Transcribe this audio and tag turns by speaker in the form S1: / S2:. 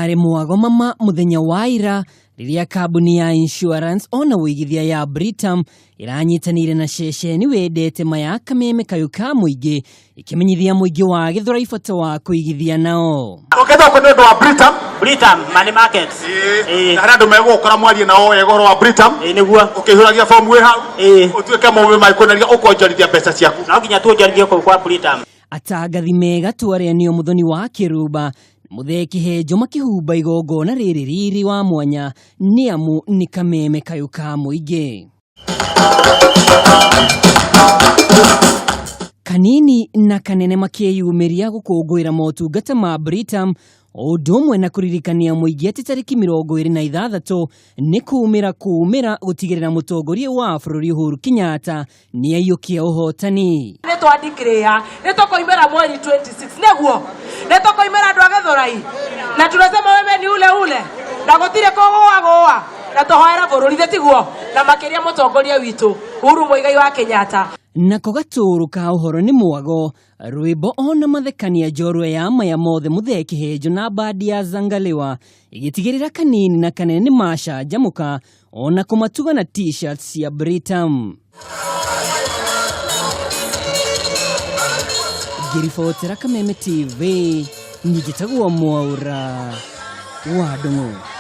S1: Kũrarĩ mwago mama mũthenya wa ira rĩrĩa kambuni ya insurance ona ũigithia ya Britam ĩranyitanĩire na ceceni wendete maya kameme kayũ ka mũingĩ ĩkĩmenyithia mũingĩ wa Gĩthũrai bata wa kũigithia nao.
S2: Ũkĩte gũkũ nĩ ũndũ wa Britam.
S3: Britam Money Market.
S2: Ĩĩ. Na harĩ andũ megũgũkora mwarie nao wega ũhoro wa Britam.
S3: Ĩĩ nĩguo.
S2: Ũkĩihũragia bomu wĩ hau.
S3: Ĩĩ.
S2: Ũtuĩke mũũmĩ maikuoneria ũkwonjorithia mbeca ciaku.
S3: No nginya tuonjorithie kũu kwa Britam.
S1: Atangathi me gatũ arĩa nĩo Mũthoni wa Kĩrumba na Mũthee Kĩhenjo makĩhumba igongona rĩrĩ riri wa mwanya nĩ amu nĩ kameme kayũ ka mũingĩ. Kanini na kanene makĩyumĩria gũkũngũĩra motungata ma Britam o ũndũ ũmwe na kũririkania mũingĩ atĩ tarĩki 26 nĩ kumĩra kumĩra gũtigĩrĩra mũtongoria wa bũrũri Uhuru Kenyatta nĩ aiyũkia ũhotani.
S4: Nĩ twandikĩrĩa nĩ tũkoimĩra mweri 26 nĩguo nĩ tũkoimĩra andũ a Gĩthũrai na tunasema wewe ni ule ule na gũtirĩ kũgũagũa na tũhoera bũrũri thĩ tiguo na makĩria mũtongoria witũ Uhuru Muigai wa Kenyatta.
S1: Nako gatũrũ ka ũhoro nĩ mwago rwĩmbo ona mathekania njorua ya maya mothe Mũthee Kĩhenjo na bandi ya Zangalewa ĩgĩtigĩrĩra kanini na kanene nĩ macanjamũka ona kũmatuga na t-shirts cia Britam. Ngĩribotera Kameme TV, niĩ njĩtagwo Mwaũra wa Ndung'u.